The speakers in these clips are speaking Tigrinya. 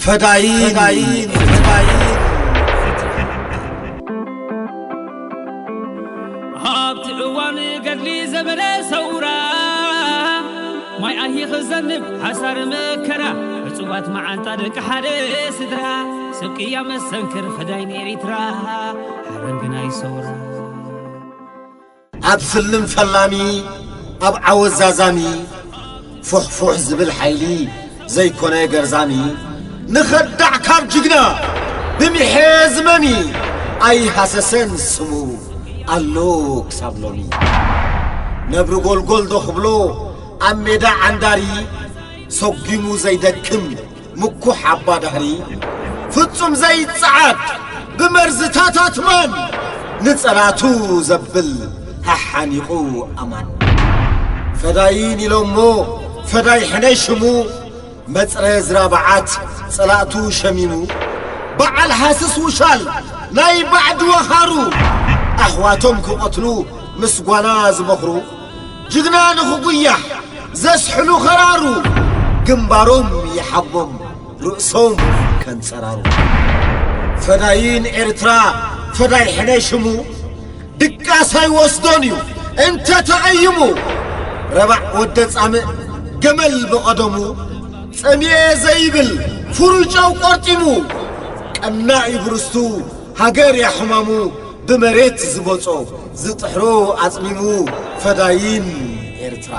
ፈዳይን ፈዳይን ኣብቲ እዋን ገድሊ ዘመነ ሰውራ ማይ ኣሂ ክዘንብ ሓሳር መከራ ዕጹባት መዓንጣ ደቂ ሓደ ስድራ ሰብ ቅያ መሰንክር ፈዳይን ኤሪትራ ሓረንግናይ ሰውራ ኣብ ስልም ፈላሚ ኣብ ዓወት ዛዛሚ ፉሕፉሕ ዝብል ሓይሊ ዘይኮነ ገርዛሚ ንኸዳዕ ካብ ጅግና ብሚሐ ዝመሚ ኣይሃሰሰን ስሙ ኣሎ ክሳብ ሎሚ ነብሪ ጎልጎል ዶ ክብሎ ኣብ ሜዳ ዓንዳሪ ሰጒሙ ዘይደክም ምኩሕ ኣባ ዳህሪ ፍጹም ዘይጸዓድ ብመርዝታታት ማን ንጸላቱ ዘብል ሓሓኒቑ ኣማን ፈዳይን ኢሎሞ ፈዳይ ሕነ ሽሙ መጽረ ዝራብዓት ጸላእቱ ሸሚሙ በዓል ሃስስ ውሻል ናይ ባዕዲ ወኻሩ ኣሕዋቶም ክቐትሉ ምስ ጓና ዝመኽሩ ጅግና ንኽጉያሕ ዘስሕሉ ኸራሩ ግንባሮም ይሓቦም ርእሶም ከንጸራሩ ፈዳይን ኤርትራ ፈዳይ ሕነ ሽሙ ድቃስ ኣይወስዶን እዩ እንተ ተቐይሙ ረባዕ ወደ ጻምእ ገመል ብቐደሙ ጸሚኤ ዘይብል ፍሩይ ጨው ቆርጢሙ ቀናኢ ብርስቱ ሃገር ያሕማሙ ብመሬት ዝበጾ ዝጥሕሮ ኣጽሚሙ ፈዳይን ኤርትራ።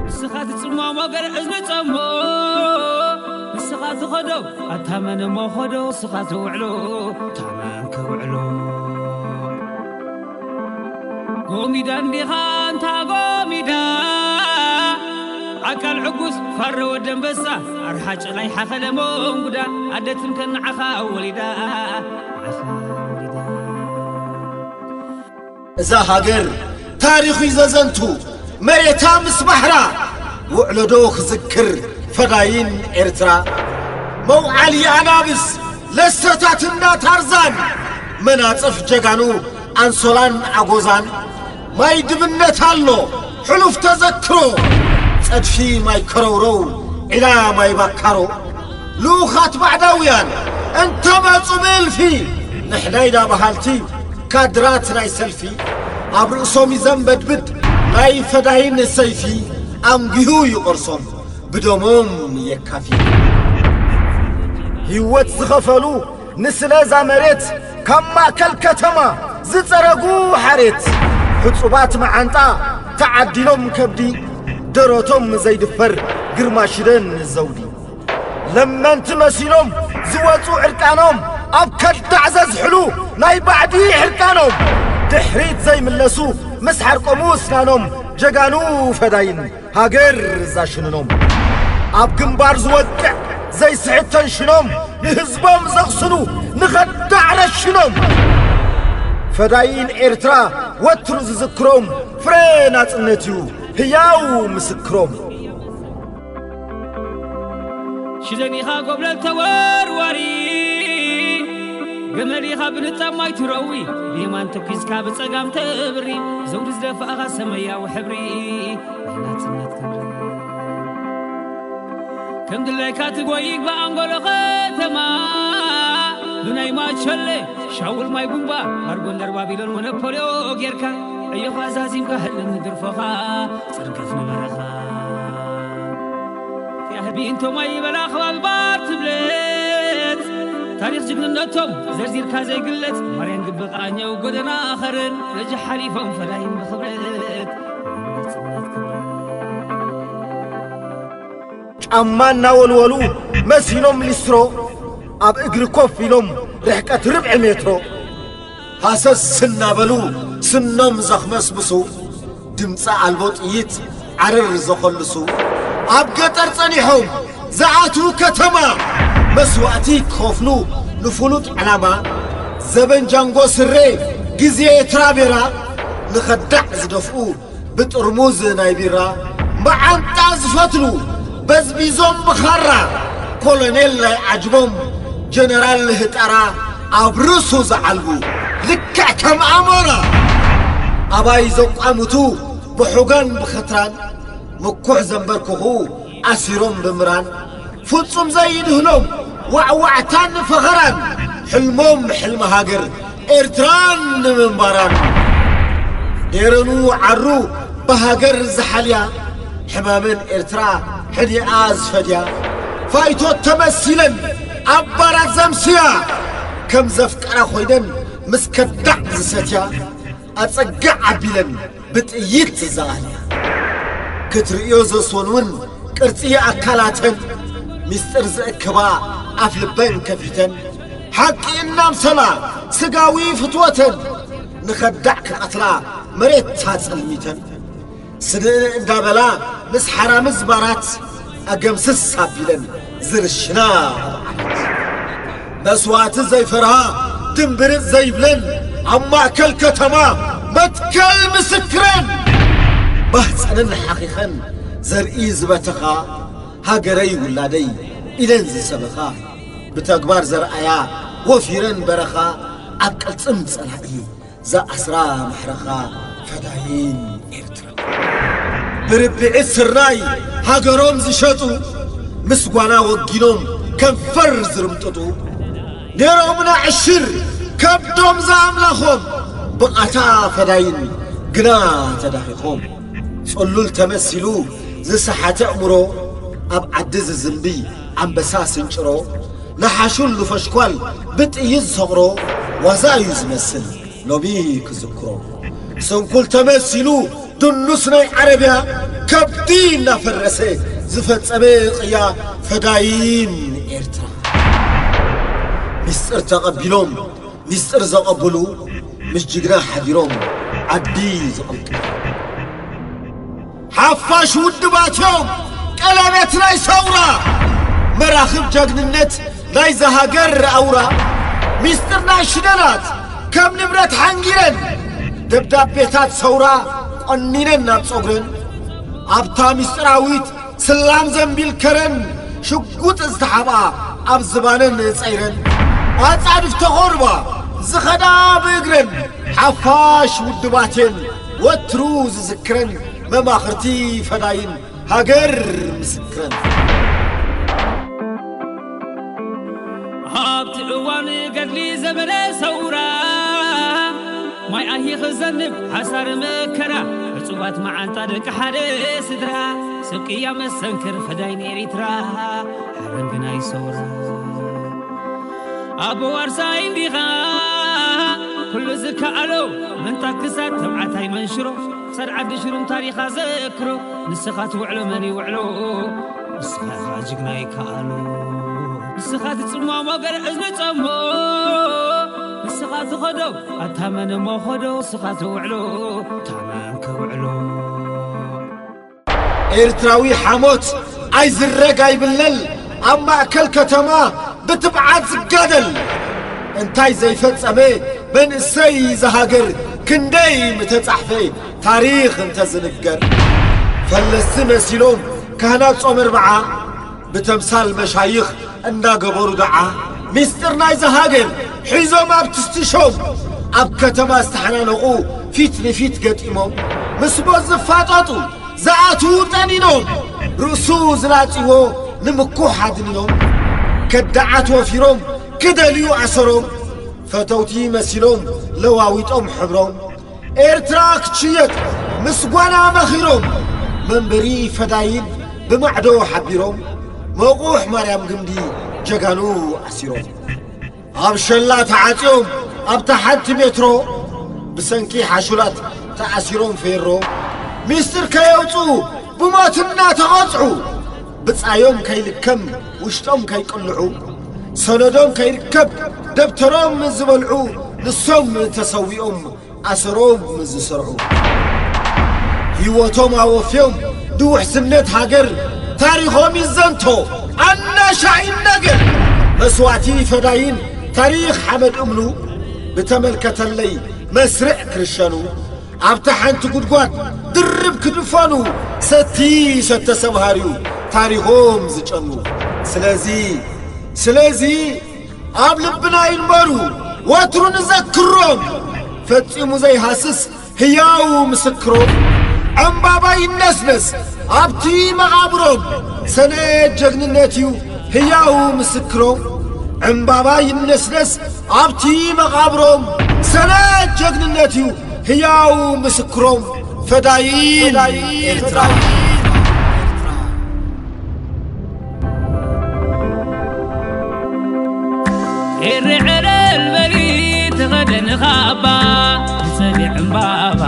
ንስኻ ትጽመሞ ገርዕዝ ንጸሞ ንስኻ ትኸዶ ኣታመን እሞ ኸዶ ንስኻ ትውዕሎ ታመን ከውዕሎ ጎሚዳ እንዲኻ እንታ ጎሚዳ ዓቃል ዕጉስ ፋረ ወደንበሳ ኣርሓጭ ናይ ሓኸለ መንጉዳ ኣደትም ከነዓኻ ወሊዳ ንዓኻ ወሊዳ እዛ ሃገር ታሪኽ እዩ ዘዘንቱ መሬታ ምስ ባሕራ ውዕለዶ ክዝክር ፈዳይን ኤርትራ መውዓሊ ኣናብስ ለሰታትና ታርዛን መናጽፍ ጀጋኑ ኣንሶላን ኣጎዛን ማይ ድብነት ኣሎ ሕሉፍ ተዘክሮ ጸድፊ ማይ ከረውረው ዒላ ማይ ባካሮ ልኡኻት ባዕዳውያን እንተመጹ ብእልፊ ንሕናይ ዳ በሃልቲ ካድራት ናይ ሰልፊ ኣብ ርእሶም ይዘንበድብድ ናይ ፈዳይን ሰይፊ ኣንጒሁ ይቐርሶም ብደሞም የካፊ ህይወት ዝኸፈሉ ንስለ እዛ መሬት ካብ ማእከል ከተማ ዝጸረጉ ሓሬት ሕጹባት መዓንጣ ተዓዲሎም ከብዲ ደረቶም ዘይድፈር ግርማ ሽደን ዘውዲ ለመንቲ መሲሎም ዝወጹ ዕርቃኖም ኣብ ከዳዕ ዘዝሕሉ ናይ ባዕዲ ሕርቃኖም ድሕሪት ዘይምለሱ ምስ ሓርቆሙ እስናኖም ጀጋኑ ፈዳይን ሃገር ዛሽንኖም ኣብ ግንባር ዝወቅዕ ዘይስሕት ተንሽኖም ንህዝቦም ዘቕስኑ ንኸዳዕ ረሽኖም ፈዳይን ኤርትራ ወትሩ ዝዝክሮም ፍረ ናጽነት እዩ ህያው ምስክሮም ሽደን ኢኻ ጎብለል ተወርዋሪ ገመድ ኢኻ ብንጣብ ማይ ትረዊ ብየማን ተኲስካ ብጸጋም ተብሪ ዘውዲ ዝደፋእኻ ሰመያዊ ሕብሪ ናይ ናጽነት ክብሪ ከም ድላይካ ትጎይግ ብኣንጎሎ ከተማ ብናይ ማቸሌ ሻውል ማይ ቡምባ ሃር ጎንደር ባቢሎን ሞኖፖልዮ ጌርካ ዕዮኻ ዛዚምካ ህልም ግርፎኻ ጽርግፍ ንበረኻ ያህቢ እንቶማይ ይበላ ከባቢ ባር ትብለት ታሪኽ ጅግንነቶም ዘርዚርካ ዘይግለጽ ማርያን ግቢ ቃኘው ጎደና ኸረን ነጂ ሓሊፎም ፈዳይን ብኽብረት ናጽነት ክብረት ጫማ እናወልወሉ መሲሎም ሊስትሮ ኣብ እግሪ ኮፍ ኢሎም ርሕቀት ርብዒ ሜትሮ ሃሰስ እናበሉ ስኖም ዘኽመስምሱ ድምፂ ኣልቦ ጥይት ዓረር ዘኾልሱ ኣብ ገጠር ጸኒሖም ዝኣትዉ ከተማ መስዋእቲ ክኸፍሉ ንፍሉጥ ዕላማ ዘበን ጃንጎ ስረ ግዜ ትራቤራ ንኸዳዕ ዝደፍኡ ብጥርሙዝ ናይ ቢራ መዓንጣ ዝፈትሉ በዝቢዞም ብኻራ ኮሎኔል ናይ ዓጅቦም ጀነራል ህጠራ ኣብ ርእሱ ዝዓልቡ ልክዕ ከም ኣሞራ ኣባይ ዘቋምቱ ብሑጋን ብኽትራን ምኩሕ ዘንበርክኹ ኣሲሮም ብምራን ፍጹም ዘይድህሎም ዋዕዋዕታን ፈኸራን፣ ሕልሞም ሕልሚ ሃገር ኤርትራን ንምንባራን። ዴረኑ ዓሩ ብሃገር ዝሓልያ፣ ሕማመን ኤርትራ ሕዲኣ ዝፈድያ፣ ፋይቶት ተመሲለን ኣብ ባራት ዘምስያ፣ ከም ዘፍቀራ ኮይነን ምስ ከዳዕ ዝሰትያ፣ ኣጸግዕ ኣቢለን ብጥይት ዝኣልያ። ክትርእዮ ዘስወን እውን ቅርጺ ኣካላተን፣ ሚስጥር ዘእክባ ኣፍ ልበን ከፊተን፣ ሓቂ እናምሰላ ስጋዊ ፍትወተን፣ ንኸዳዕ ክቐትላ መሬት ታጸልሚተን። ስንእ እንዳበላ ምስ ሓራምዝ ባራት፣ ኣገምስስ ኣቢለን ዝርሽና ኣብ ዓራት። መስዋእቲ ዘይፈርሃ ድንብርጽ ዘይብለን፣ ኣብ ማእከል ከተማ መትከል ምስክረን። ማህጸነን ሓኺኸን ዘርኢ ዝበተኻ፣ ሃገረይ ውላደይ ኢለን ዝሰበኻ፣ ብተግባር ዘርኣያ ወፊረን በረኻ፣ ኣብ ቅልጽም ጸላኢ ዝኣስራ ማሕረኻ፣ ፈዳይን ኤርትራ። ብርብዒት ስርናይ ሃገሮም ዝሸጡ፣ ምስ ጓና ወጊኖም ከንፈር ዝርምጥጡ፣ ነይሮምና ዕሽር ከብዶም ዝኣምላኾም፣ ብቓታ ፈዳይን ግና ተዳኺኾም። ጽሉል ተመሲሉ ዝሰሓተ ኣእምሮ፣ ኣብ ዓዲ ዝዝንቢ ኣንበሳ ስንጭሮ፣ ንሓሹል ንፈሽኳል ብጥይት ዝሰቕሮ፣ ዋዛ እዩ ዝመስል ሎሚ ክዝክሮ። ስንኩል ተመሲሉ ድኑስ ናይ ዓረብያ፣ ከብዲ እናፈረሰ ዝፈጸመ ቅያ፣ ፈዳይን ኤርትራ። ሚስጥር ተቐቢሎም ሚስጥር ዘቐብሉ፣ ምስ ጅግና ሓዲሮም ዓዲ ዝቕልቅሉ። ሓፋሽ ውድባት እዮም ቀለቤት ናይ ሰውራ፣ መራኽብ ጀግንነት ናይዛ ሃገር ኣውራ። ሚስጥር ናይ ሽደላት ከም ንብረት ሓንጊረን፣ ደብዳቤታት ሰውራ ቆኒነን ናብ ጸጉረን። ኣብታ ሚስጥራዊት ስላም ዘንቢል ከረን፣ ሽጉጥ ዝተሓብኣ ኣብ ዝባነን ጸይረን። ኣጻድፍ ተኾርባ ዝኸዳ ብእግረን፣ ሓፋሽ ውድባቴን ወትሩ ዝዝክረን፣ መማኽርቲ ፈዳይን ሃገር ምስክረን። ኣብቲ እዋን ገድሊ ዘመነ ሰውራ፣ ማይ ኣሂ ክዘንብ ሓሳር መከራ፣ ዕጹባት መዓንጣ ደቂ ሓደ ስድራ፣ ስቅያ መሰንክር ፈዳይን ኤሪትራ፣ ሓረንግናይ ሰውራ። ኣቦ ዋርሳይ እንዲኻ ኩሉ ዝከኣሎ፣ ምንታ ክሳድ ተብዓታይ መንሽሮ፣ ክሳድ ዓዲ ሽሩም ታሪኻ ዘክሮ፣ ንስኻ ትውዕሎ መን ይውዕሎ፣ ንስኻ ኢኻ ጅግና ይከኣሎ። ንስኻ ትጽመሞ ገርዕ ዝጸሞ፣ ንስኻ ትኸዶ ኣታ መን እሞ ኸዶ፣ ንስኻ ትውዕሎ ኣታ መን ከውዕሎ። ኤርትራዊ ሓሞት ኣይዝረግ ኣይብለል፣ ኣብ ማእከል ከተማ ብትብዓት ዝጋደል። እንታይ ዘይፈጸመ መንእሰይ ዝሃገር፣ ክንደይ ምተጻሕፈ ታሪኽ እንተዝንገር። ፈለስቲ መሲሎም ካህናት ጾመ ኣርብዓ፣ ብተምሳል መሻይኽ እንዳገበሩ ደዓ፣ ሚስጥር ናይዛ ሃገር ሒዞም ኣብ ትስቲሾም፣ ኣብ ከተማ ዝተሓናነቑ ፊት ንፊት ገጢሞም፣ ምስ ሞት ዝፋጠጡ ዝኣትዉ ጠኒኖም፣ ርእሱ ዝላጽዎ ንምኩሕ ኣድንዮም፣ ከዳዓት ወፊሮም ክደልዩ ኣሰሮም፣ ፈተውቲ መሲሎም ለዋዊጦም ሕብሮም፣ ኤርትራ ክትሽየጥ ምስ ጓና መኺሮም፣ መንበሪ ፈዳይን ብማዕዶ ሓቢሮም፣ መቑሕ ማርያም ግምዲ ጀጋኑ ኣሲሮም። ኣብ ሸላ ተዓጽዮም ኣብታ ሓንቲ ሜትሮ፣ ብሰንኪ ሓሹላት ተኣሲሮም ፌሮ፣ ሚስጥር ከየውጽኡ ብሞት እናተቐጽዑ፣ ብጻዮም ከይልከም ውሽጦም ከይቅልዑ፣ ሰነዶም ከይርከብ ደብተሮም ዝበልዑ፣ ንሶም ተሰዊኦም ኣሰሮም ዝሰርዑ። ህይወቶም ኣወፍዮም ንውሕስነት ሃገር ታሪኾም ይዘንቶ፣ ኣናሻ ይነገር። መስዋእቲ ፈዳይን ታሪኽ ሓመድ እምኑ፣ ብተመልከተለይ መስርዕ ክርሸኑ፣ ኣብታ ሓንቲ ጉድጓድ ድርብ ክድፈኑ፣ ሰቲ ሰተ ሰብሃርዩ ታሪኾም ዝጨኑ። ስለዚ፣ ስለዚ ኣብ ልብና ይንበሩ ወትሩ ንዘክሮም፣ ፈጺሙ ዘይሃስስ ህያው ምስክሮም። ዕምባባ ይነስነስ ኣብቲ መቓብሮም፣ ሰነድ ጀግንነት እዩ ህያው ምስክሮም ዕምባባ ይነስነስ ኣብቲ መቓብሮም። ሰነድ ጀግንነት እዩ ህያው ምስክሮም፣ ፈዳይን ኤርትራ። ኤረ ዕለል በሊ ተኸደኒ ካባ፣ ንጸሊ ዕምባባ።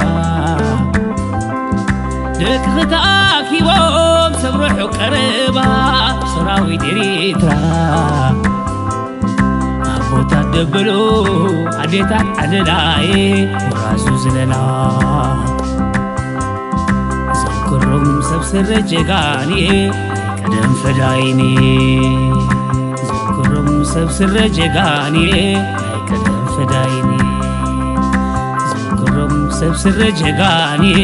ደቂ ተኣኪቦም ሰብ ርሑቕ ቀረባ፣ ሰራዊት ኤሪትራ። ኣቦታት ደበሎ፣ ኣዴታት ዓለላየ፣ ወራዙ ዝለላ። ዘክሮም ሰብ ስረ ጀጋንየ፣ ናይ ቀደም ፈዳይኒ። ዘክሮም ሰብ ስረ ጀጋንየ፣ ናይ ቀደም ፈዳይኒ። ዘክሮም ሰብ ስረ ጀጋንየ፣